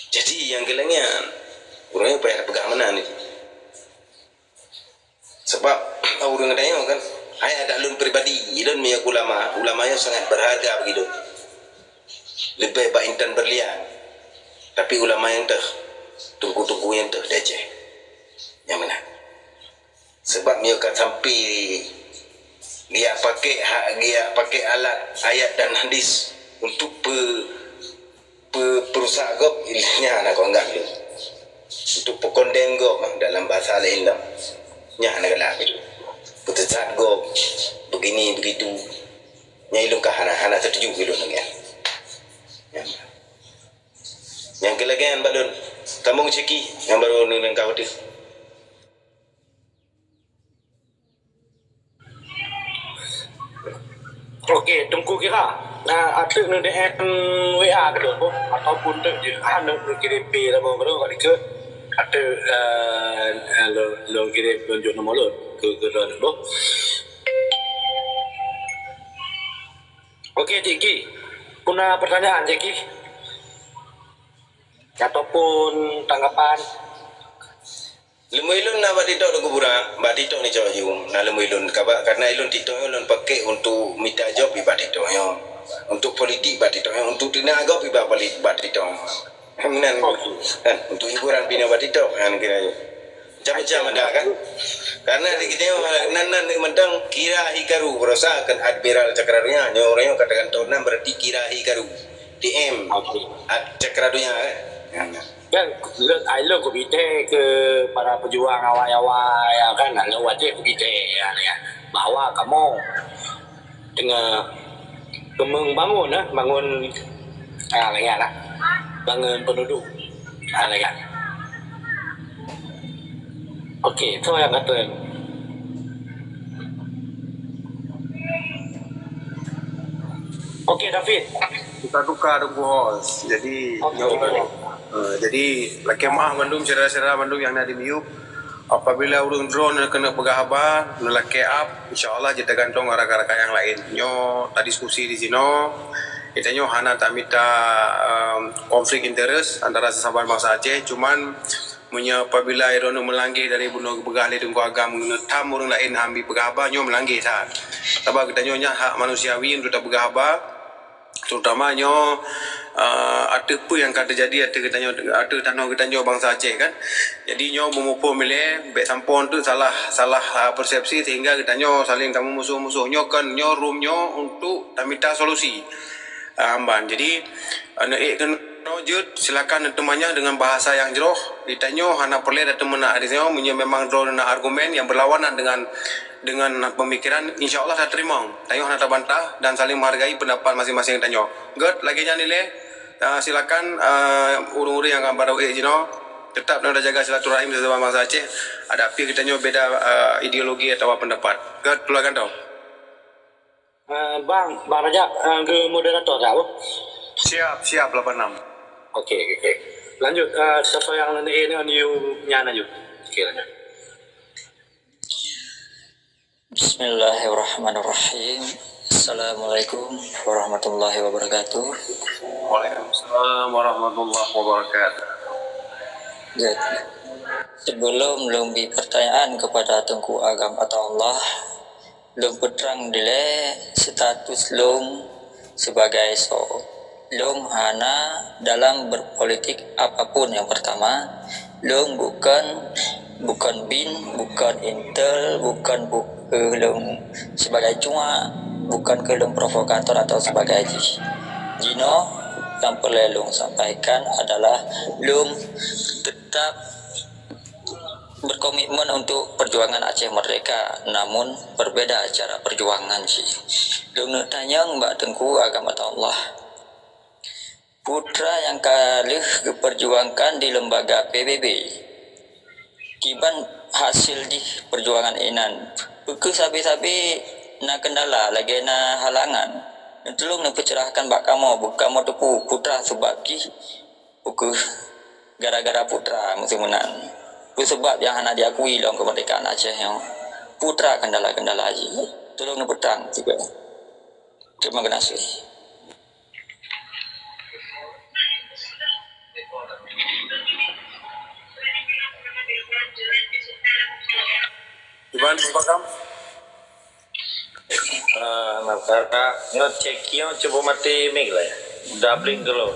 Jadi nyang keu lagèe nyan, ureueng payah peugah meunan nyoe. Sabab ureueng tanyoe kan, hai adak lôn pribadi, lôn meunyoe ulama, ulama nyoe sangat berharga bagi lôn. Leubeh bak intan berlian. Tapi ulama nyang teuh, teungku-teungku nyang teuh di Aceh. Nyan meunan. Sabab meunyoe ka sampai geujak pakai ha-, geujak pakai alat ayat dan hadis untuk pe-, pe-, peurusak gob, nyan hana kuanggap lé. Untuk peukondem gob dalam bahasa laén lom, nyan hana galak lé. Peusesat gob, begini begitu. Nyan ulôn ka hana, hana setuju ulôn nyan. Nyan. Nyang keu lagèe nyan bak lôn, sambông sikit nyang barô lôn lengkap tu. Okey, Teungku kira, ah, ateueh neu D M W A keu lôn boh, ataupun teuk jeuet, ah, neu, neu kirém P lom keu lôn, ka dikeue ateueh, eh, eh, lôn, lôn kirém, lôn jok nomor lôn keu, keu lôn boh. Okey, Cik Ki. Peue na pertanyaan, Cik Ki? Ataupun tanggapan? Leumui lôn na bak TikTok di kuburan, bak TikTok ni cok ju. Na leumui lôn, kaba-, karena ilôn TikTok nyoe lôn pakai untuk mita job bak TikTok nyoe. Untuk politik bak TikTok nyoe, untuk tina gob bak poli-, bak TikTok nyoe. Meunan. Okey. Kan, untuk hiburan binoe bak TikTok, kan, kira. Macam-macam ada, kan? Karena di kita nyoe, nan, nan, mantong kira hikaru, berusaha kan Admiral Cakra Dunia, nyoe orang nyoe katakan tahun enam berarti kira hikaru. T M. Okey. Ad-, Cakra Dunia, kan? Kan, lôn, ai lôn kubitèe keu para pejuang awai-awai, ya kan, lôn wajéb kubitèe, ya, ya, bahwa kamoe teungoh keumeung bangun, eh, bangun, ah, lagèe nyan lah. Bangun penduduk. Ah, lagèe nyan. Okey, so nyang kata. Okey, David. Tukar-tukar Teungku host. Jadi, okey, nyoe, boleh. Eh, jadi, lakèe meu'ah mandum syedara-syedara mandum nyang na di miyup. Apabila ureueng droe keuneuk peugah haba, neulakèe app, insya Allah jeuet tagantong ngon rakan-rakan nyang laén. Nyoe tadiskusi di sinoe, geutanyoe hana tamita, em, konflik interest antara seusaban bansa Aceh, cuman meunyoe apabila droeneuh meulangge dari bunoe geupeugah lé Teungku Agam, neutam ureueng laén han bi peugah haba, nyoe meulangge that. Sabab geutanyoe nyan hak manusiawi untuk tapeugah haba, terutama nyoe, eh, ateueh peue nyang ka teujadi ateueh geutanyoe, ateueh tanoh geutanyoe bansa Aceh kan. Jadi nyoe beumuphom ilèe, bèk sampoe teuk salah, salah, eh, persepsi sehingga geutanyoe saléng tamumusoh-musoh. Nyoe kon, nyoe room nyoe untuk tamita solusi. Ah, amban. Jadi, eh, neuék keunoe jeuet, silakan neuteumanyah deungon bahasa nyang jroh. Geutanyoe hana peureulèe tateumeunak di sinoe meunyoe memang droeneuh na argumen nyang beulawanan deungon, deungon peumikiran, insya Allah tateurimong. Tanyoe hana tabantah dan saléng meuhargai peundapat maséng-maséng tanyoe. Gèt, lagèe nyan ilèe, ah, silakan, ah, ureueng-ureueng nyang ka barô ék jinoe, teutap neujaga silaturahim seusaban bansa Aceh, adak pih geutanyoe beda, ah, ideologi atawa peundapat. Gèt, keuluarga droe. Eh, Bang, Bang Rajab, eh, keu moderator dah, boh? Siap, siap, lapan enam. Okey, okey, okey. Lanjut, eh, siapa yang ni, ni, ni, nyan lanjut. Okey, lanjut. Bismillahirrahmanirrahim. Assalamualaikum warahmatullahi wabarakatuh. Waalaikumsalam warahmatullahi wabarakatuh. Ya. Sebelum lôn bi pertanyaan kepada Teungku Agam Ataullah, lôn peutrang dilèe status lôn sebagai so-, lôn hana dalam berpolitik apapun. Yang pertama, lôn bukan, bukan bin, bukan intel, bukan bu-, eh, lôn sebagai cuak, bukan keu lôn provokator atau sebagai jih. Jinoe nyang peureulèe lôn sampaikan adalah lôn tetap berkomitmen untuk perjuangan Aceh Merdeka, namun berbeda cara perjuangan jih. Lôn neuk tanyong bak Teungku Agam Ataullah, Putra nyang ka lheueh geupeurjuangkan di lembaga P B B. Kiban hasil jih peurjuangan inan, peu kheueh sabe-sabe na keundala lagée na halangan. Neutulông neupeuceurahkan bak kamoe, beu kamoe teupeue putra seubab jih, peu kheueh gara-gara putra meuseumeunan. Peu seubab nyang hana jiakui lom keumeurdekaan Aceh nyoe, putra keundala-keundala jih. Tulông neupeutrang sigoe. Terima kasih. Iban Pakam. Ah, nak kata, nyo cek yo cuba mati mic lah. Doubling dulu.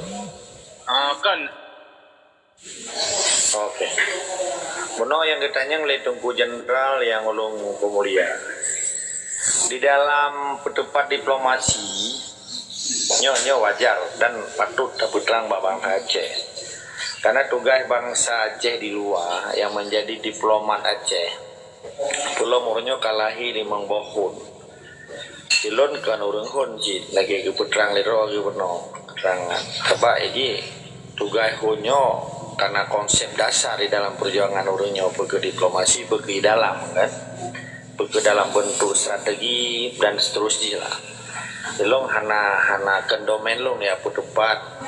Ah, kan. Oke. Bunoe nyang geutanyong lé Teungku Jeneral nyang ulôn peumulia. Di dalam peuteupat diplomasi, nyoe, nyoe wajar dan patut tapeutrang bak bansa Aceh. Karena tugaih bansa Aceh di luwa nyang menjadi diplomat Aceh, peulom uroe nyoe ka lahé limong boh phon. Di lôn kon ureuëng hon cit lagée geupeutrang lé droe geuh bunoe keterangan. Sabab jih tugaih hon nyoe kana konsep dasar di dalam peurjuangan ureuëng nyoe, peu kheueh diplomasi, peu kheueh dalam kan, peu kheueh dalam bentuk strategi dan seterusnya lah. Di lôn hana, hana kon domain lôn ya peuteupat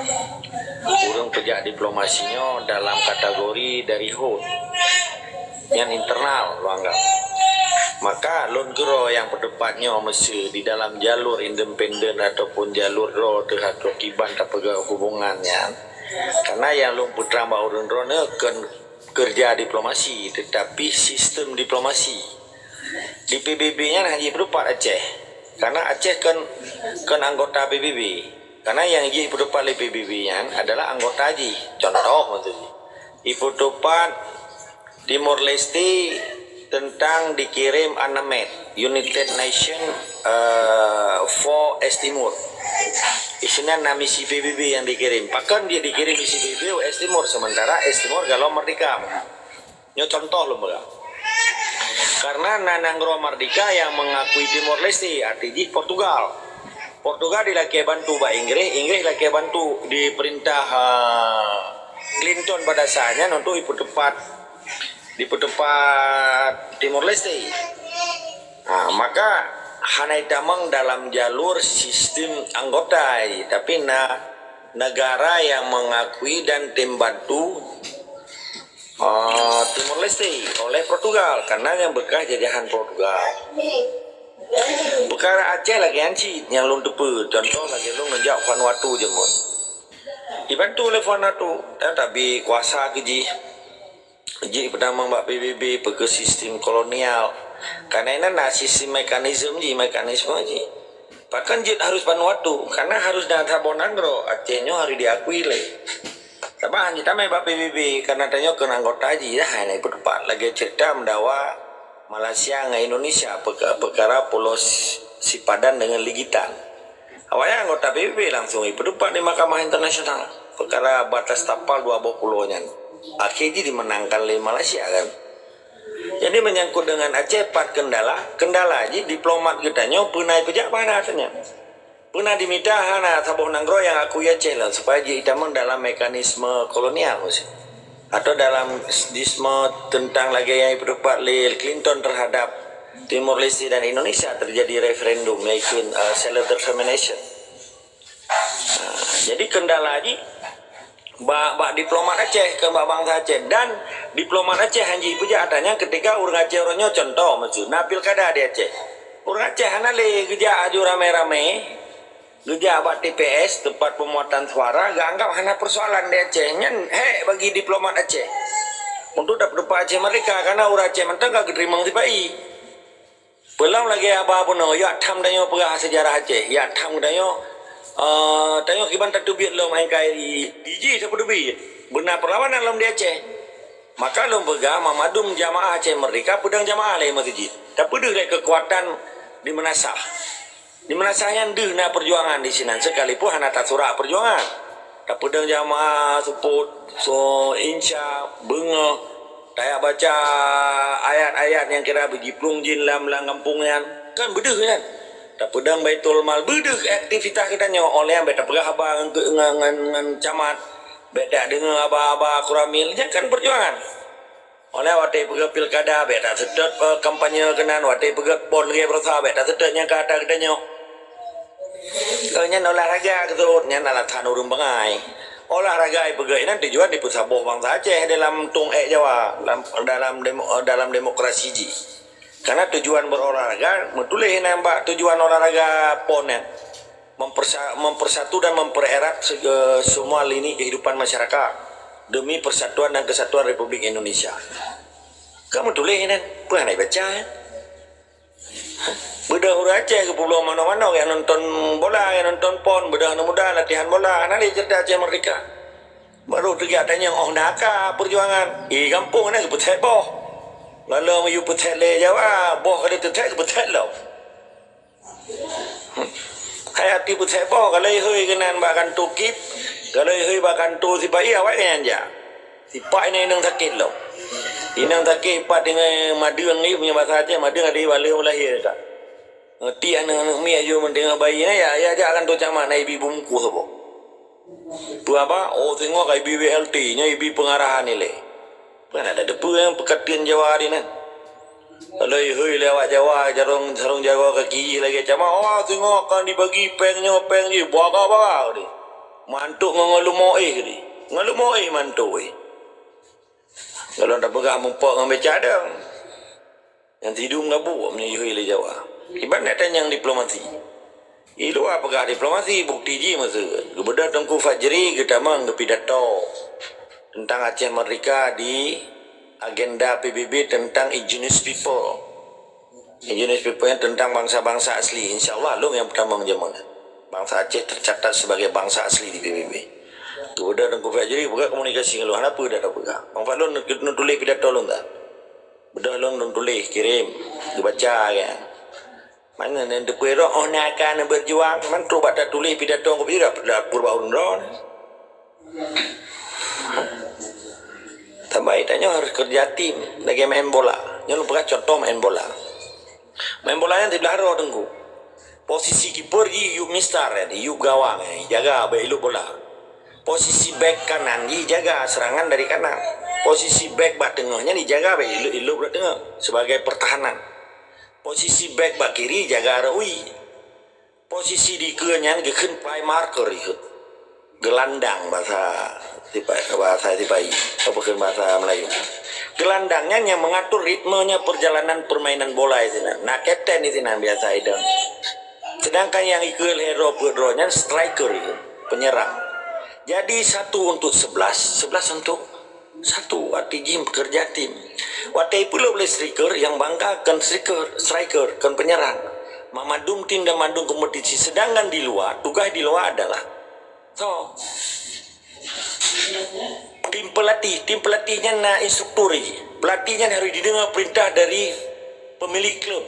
ureuëng peujak diplomasi nyoe dalam kategori dari hon. Nyan internal lôn anggap. Maka lôn keudroe nyang peuteupat nyoe meuseu di dalam jalur independen ataupun jalur droe teuh atau kiban tapeugah hubungan nyan. Karena nyang lôn peutrang bak ureuëng droeneuh kon keureuja diplomasi, tetapi sistem diplomasi. Di P B B nyan hana jipeuteupat Aceh. Karena Aceh kon, kon anggota P B B. Karena nyang jipeuteupat lé P B B nyan adalah anggota jih. Contoh maksud jih. Jipeuteupat Timor Leste teuntang dikirim UNAMED, United Nation, eh, for East Timor. Isinan na misi P B B nyang dikirim. Pakon dia dikirim misi P B B East Timor, sementara East Timor galom merdeka. Nyoe contoh lom beuga. Karena na nanggroe merdeka nyang mengakui Timor Leste, arti jih Portugal. Portugal dilakée bantu bak Inggris, Inggris lakée bantu diperintah, eh, Clinton pada saat nyan untuk dipeuteupat, dipeuteupat Timor Leste. Ha, maka hana itamong dalam jalur sistem anggota, tapi na negara yang mengakui dan tim bantu, eh, Timor Leste oleh Portugal karena yang bekas jajahan Portugal. Perkara Aceh lagée nyan cit nyang lôn teupeue, contoh lagée lôn neujak Vanuatu jeuet. Dibantu lé Vanuatu, dan tabi kuasa keu jih. Jih peutamong bak P B B, peu kheueh sistem kolonial. Karena inan na sistem mekanisme jih, mekanisme jih. Pakon jeuet harus Vanuatu, karena harus na saboh nanggroe, Aceh nyoe harus diakui lé. Sabab hana jitamé bak P B B, karena tanyoe kon anggota jih, dah hana jipeuteupat. Lagée cerita meudawa Malaysia ngon Indonesia, peuka-, peukara Pulo Si-, Sipadan dengan Ligitan. Awaknyan anggota P B B langsung jipeuteupat di Mahkamah Internasional. Peukara batas tapal dua boh pulo nyan. Akhé jih dimenangkan lé Malaysia kan. Jadi menyangkut dengan Aceh, pat kendala, kendala jih diplomat geutanyoe peue na jipeujak bak hana tanyoe. Peue na dimita hana saboh nanggroe nyang akui Aceh lah supaya jitamong dalam mekanisme kolonial meusi. Atau dalam disme tentang lagée nyang jipeuteupat lé Clinton terhadap Timor Leste dan Indonesia terjadi referendum, yaitu, eh, self determination. Nah, jadi kendala jih bak, bak diplomat Aceh, kon bak bansa Aceh. Dan diplomat Aceh hana jipeujak atra nyan ketika ureuëng Aceh uroe nyoe, contoh meusu na pilkada di Aceh. Ureuëng Aceh hana lé geujak aju ramé-ramé, geujak bak T P S, tempat pemungutan suara, geuanggap hana persoalan di Aceh. Nyan hék bagi diplomat Aceh. Untuk dapat-dapat Aceh merdeka, karena ureuëng Aceh mantong ka geuteurimong sipa-i. Peulom lagée haba bunoe, jak tham tanyoe peugah sejarah Aceh, jak tham tanyoe, eh, tanyoe kiban tateubiet lom N K R I, di jih tapeuteubiet. Beuna perlawanan lom di Aceh. Maka lôn peugah, mandum jamaah Aceh Merdeka peudong jamaah lé meuseujid. Tapeudeuh lé keukuatan di meunasah. Di meunasah nyan deuh na peujuangan di sinan, sekalipun hana tasurak peujuangan. Tapeudong jamaah seupôt, so, insya, beungoh, tajak baca ayat-ayat nyang kira beujiplueng jih lam, lam gampông nyan. Kan beudeuh nyan. Tapeudong Baitul Mal, beudeuh aktivitas geutanyoe, óh lheueh bék tapeugah haba ngon, ngon, ngon, ngon camat, bék tadeungoe haba-haba Koramil, nyan kan perjuangan. Óh lheueh watée peugah pilkada, bék taseutôt, eh, kampanye keunan, watée peugah pon lagée beurasa, bék taseutôt nyang ka ata geutanyoe. Eh, nyan olahraga geuseuôt, nyan alasan ureuëng bangai. Olahraga ipeugah inan tujuan dipeusaboh bansa Aceh dalam tông ék Jawa, dalam, dalam demo-, dalam demokrasi jih. Karena tujuan berolahraga, meutuléh inan bak tujuan olahraga pon nyan, mempersa-, mempersatu dan mempererat se-, semua lini kehidupan masyarakat demi persatuan dan kesatuan Republik Indonesia. Ka meutuléh inan, peue hana ibaca, eh? Beudôh ureuëng Aceh geupubloe manoe-manoe nyang nonton bola, nyang nonton pon, beudôh aneuk muda latihan bola, hana lé cerita Aceh Merdeka. Baru teugiak tanyong, oh, na ka perjuangan. Di gampông na geupeuthét boh. Lalu meuyue peuthét lé Jawa, boh ka lheueh teuthét geupeuthét lom. Hai hati peuthét boh, ka lheueh hôi keunan bak kantô kip, ka lheueh hôi bak kantô sipai, awai keunan jak. Sipai na inong sakét lom. Inong sakét pat deungon madeueng ni, punya bahasa Aceh, madeueng ada bak lheueh lahé ka. Ngerti aneuk-aneuk miet jih meudeungoe bayi na, ya, ya jak kantô camat na ibi bungkôh saboh. Peue haba? Oh, singoh ka ibi B L T, nyoe ibi pengarahan ilée. Kan ada depeue nyang peukateuen Jawa di nan. Kalau ihôi lé awak Jawa, jarong, sarong Jawa kaki lagée camat, oh, singoh akan dibagi péng nyoe, péng jih, baga-baga deh. Mantuk ngon, ngon leumo éh deh. Ngon leumo éh mantuk éh. Kalau tapeugah mupok ngon becak dong. Nyang sidum gabuk meunyoe ihôi lé Jawa. Kiban nak tanyong diplomasi. Di luwa peugah diplomasi, bukti jih meuseue. Geubeudôh Teungku Fajri geutamong geupidato teuntang Aceh Merdeka di agenda P B B teuntang indigenous people. Indigenous people nyan teuntang bansa-bansa asli. Insya Allah, lôn nyang peutamong jameun nyan. Bansa Aceh tercatat sebagai bansa asli di P B B. Geubeudôh Teungku Fajri, peugah komunikasi ngon lôn. Hana peue dak tapeugah. Bang Fadlon neutuléh pidato lôn dah. Beudôh lôn, lôn tuléh, kirém, geubaca, kan. Mana nan teupeue roh, oh, na ka neubeurjuang, man trok bak tatuléh pidato keubiet dak, dak peureubah ureuëng droe. Tambai tanyoe harus kerja tim lagée main bola. Nyoe lôn peugah contoh main bola. Main bola nyan siblah roh Teungku. Posisi kiper jih yup mistar, yup gawang, jaga bék ilop bola. Posisi back kanan jih jaga serangan dari kanan. Posisi back bak teungoh nyan dijaga bék ilop, ilop bak teungoh sebagai pertahanan. Posisi back bak kiri jaga rot wie. Posisi dikeue nyan geukheun playmaker ikheun. Gelandang bahasa sipa-, bahasa sipai, apa kheun bahasa Melayu. Gelandang nyan nyang mengatur ritmenya perjalanan permainan bola di sinan. Na kapten di sinan biasa idong. Sedangkan nyang ikeue lhée droe peuet droe nyan striker ikheun, penyerang. Jadi satu untuk sebelas, sebelas untuk satu, arti jih bekerja tim. Watée ipeulop lé striker, nyang bangga kon striker, striker, kon penyerang. Mak mandum tim dan mandum kompetisi. Sedangkan di luwa, tugaih di luwa adalah, so, tim pelatih. Tim pelatih nyan na instruktur jih. Pelatih nyan harus didengar perintah dari pemilik klub.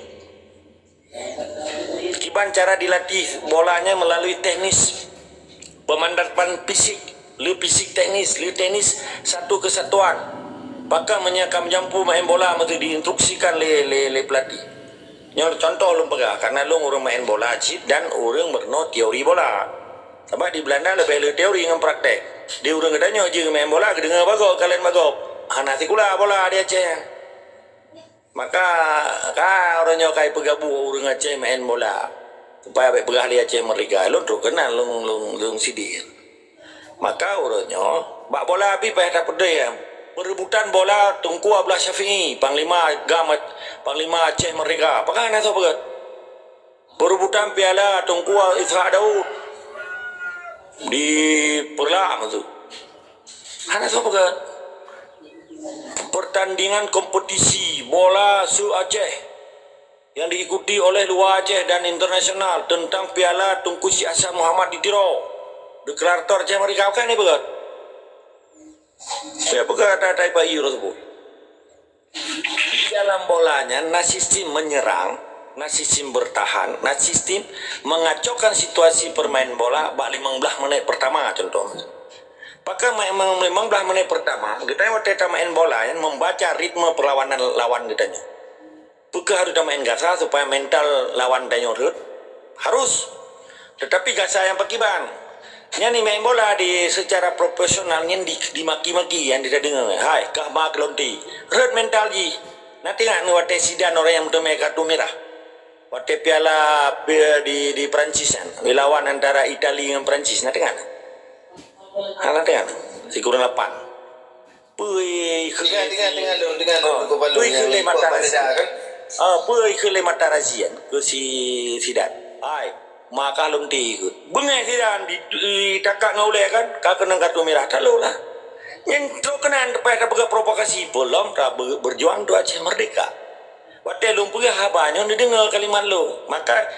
Kiban cara dilatih bola nyan melalui teknis, pemantapan fisik, le fisik teknis, le teknis satu kesatuan. Pakon meunyoe ka meujampu main bola meusti diinstruksikan lé, lé, lé pelatih. Nyoe contoh lôn peugah, karena lôn ureuëng main bola cit dan ureuëng meurunoe teori bola. Sabab di Belanda leubeh le teori ngon praktek. Di ureuëng geutanyoe jeuet main bola, geudeungoe bagoe, kalon bagoe. Hana sikula bola di Aceh. Maka, ka uroe nyoe ka ipeugabue ureuëng Aceh main bola. Supaya bék peugah lé Aceh Merdeka. Lôn trok keunan lôn, lôn, lôn sidéh. Maka uroe nyoe, bak bola pih payah tapeudeh. Perebutan bola Teungku Abdullah Syafi'i, Panglima GAM, Panglima Aceh Merdeka. Pakon hana soe peugöt? Perebutan piala Teungku Ishak Daud di Peureulak tu. Hana soe peugöt. Pertandingan kompetisi bola se-Aceh yang diikuti oleh luwa Aceh dan internasional tentang piala Teungku Syik Hasan Muhammad di Tiro. Deklarator Aceh Merdeka kan ni peugöt. Saya peugöt ata-ata ipa ieu tersebut. Di dalam bola nyan na sistem menyerang, na sistem bertahan, na sistem mengacaukan situasi permain bola bak limong blaih menit pertama contoh. Pakon main limong blaih menit pertama, geutanyoe watèe tamain bola nyan membaca ritme perlawanan lawan geutanyoe. Peukeuh harôh tamain gasa supaya mental lawan tanyoe rhöt. Harus. Tetapi gasa nyang pakiban. Nyan ni main bola di secara profesional nyan di, dimaki-maki nyang dideungoe. Hai, kah ma keulonti. Rhot mental jih. Na teuingat neuh watée Zidane orang nyang meuteumé kartu merah. Watée piala pi-, di, di Perancis nyan. Lawan antara Itali ngon Perancis. Na teuingat? Ha, na teuingat? Sikureueng lapan. Peue kheun lé mata razi. Ah, peue kheun lé mata razi nyan keu si Zidane. Hai, maka lom ti ikut. Beungéh Zidane di, di takak ngon ulée kan, ka keunong kartu merah talo lah. Nyang trok keunan teupah tapeugah provokasi, peulom ta be-, berjuang untuk Aceh merdeka. Watée lôn peugah haba nyoe neudeungoe kalimat lôn. Maka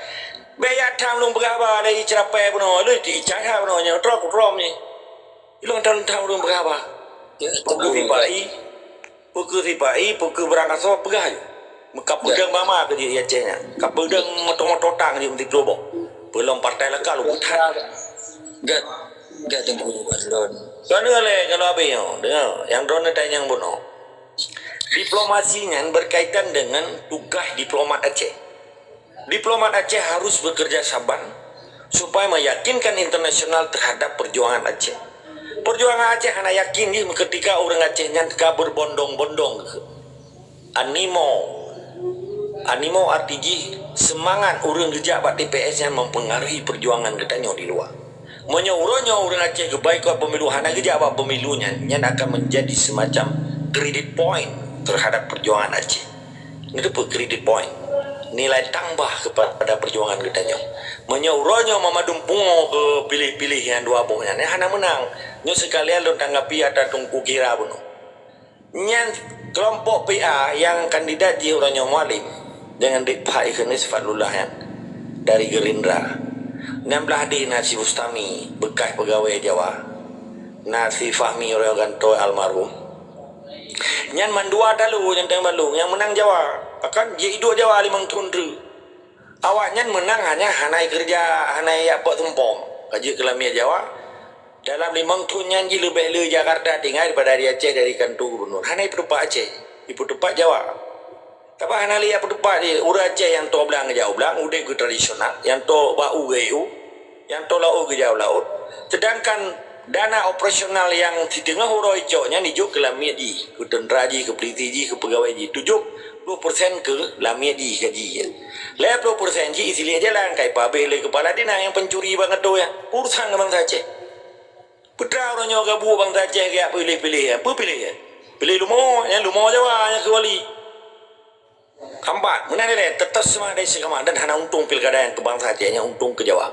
bék jak tham lôn peugah haba lé iceurapée bunoe, lôn icat bunoe nyoe trok kutrom nyoe. Ilôn tham-tham ureuëng peugah haba. Peue keu sipa-i, peue keu sipa-i, peue keu beurangkasoe peugah jih. Meukapeudeueng mama keu jih Aceh nyan. Kapeudeueng moto-moto tang jih meuti tuboh. Peulom partai lakal ubit that. Gak, gak tunggu lôn. Keuneuk lé kalau abéh nyoe, deungoe, nyang droeneuh tanyong bunoe. Diplomasi nyan berkaitan dengan tugas diplomat Aceh. Diplomat Aceh harus bekerja saban supaya meyakinkan internasional terhadap perjuangan Aceh. Perjuangan Aceh hana yakin jih ketika ureuëng Aceh nyan ka berbondong-bondong. Animo, animo arti jih semangat ureuëng geujak bak T P S nyan mempengaruhi perjuangan geutanyoe di luwa. Meunyoe uroe nyoe ureuëng Aceh geuboikot pemilu, hana geujak bak pemilu nyan, nyan akan menjadi semacam credit point terhadap perjuangan Aceh. Nyoe teupeu credit point, nilai tambah kepada perjuangan geutanyoe. Meunyoe uroe nyoe Mamadun pungo keu piléh-piléh nyang dua boh nyan, nyan hana meunang. Nyoe seukalian lôn tanggapi ata Teungku Kira bunoe. Nyan keulompok P A nyang kandidat jih uroe nyoe Mualem deungon Dik Pak Ikhnis Fadlullah nyan dari Gerindra. Nyan blah deh na si Bustami, bekas peugawée Jawa. Na si Fahmi uroe nyoe gantoe almarhum. Nyan mandua talu nyang teubalong, nyang meunang Jawa. Bahkan jeuet iduek Jawa limong thon treuk. Awaknyan meunang hanya hana keureuja, hana jak bak sumpom. Ka jeuet keu lamiet Jawa. Dalam limong thon nyan jih leubeh le Jakarta tinggai daripada di Aceh dari kanto gubernur. Hana ipeutupat Aceh, ipeutupat Jawa. Tapi hana lé ipeutupat jih ureuëng Aceh nyang toe blang geujak u blang, udeb keu tradisional, nyang toe bak u geujak u, nyang toe laôt geujak u laôt. Sedangkan dana operasional nyang siteungoh uroe icok nyan ijok keu lamiet jih, keu teuntra jih, keu peulisi jih, keu peugawée jih. Tujoh ploh persen keu lamiet jih gaji nyan. Lhée ploh persen jih isiléh jalan, ka ipabeh lé keupala dinas nyang pencuri bangato nyan. Urusan keu bansa Aceh. Peue uroe nyoe gabuk bansa Aceh geujak piléh-piléh nyan? Peue piléh nyan? Piléh lumo, nyan lumo Jawa nyang keu wali. Keumpat, meunan ilée, teutap seumah dari si keumpat dan hana untông pilkada nyang keu bansa Aceh, nyang untông keu Jawa.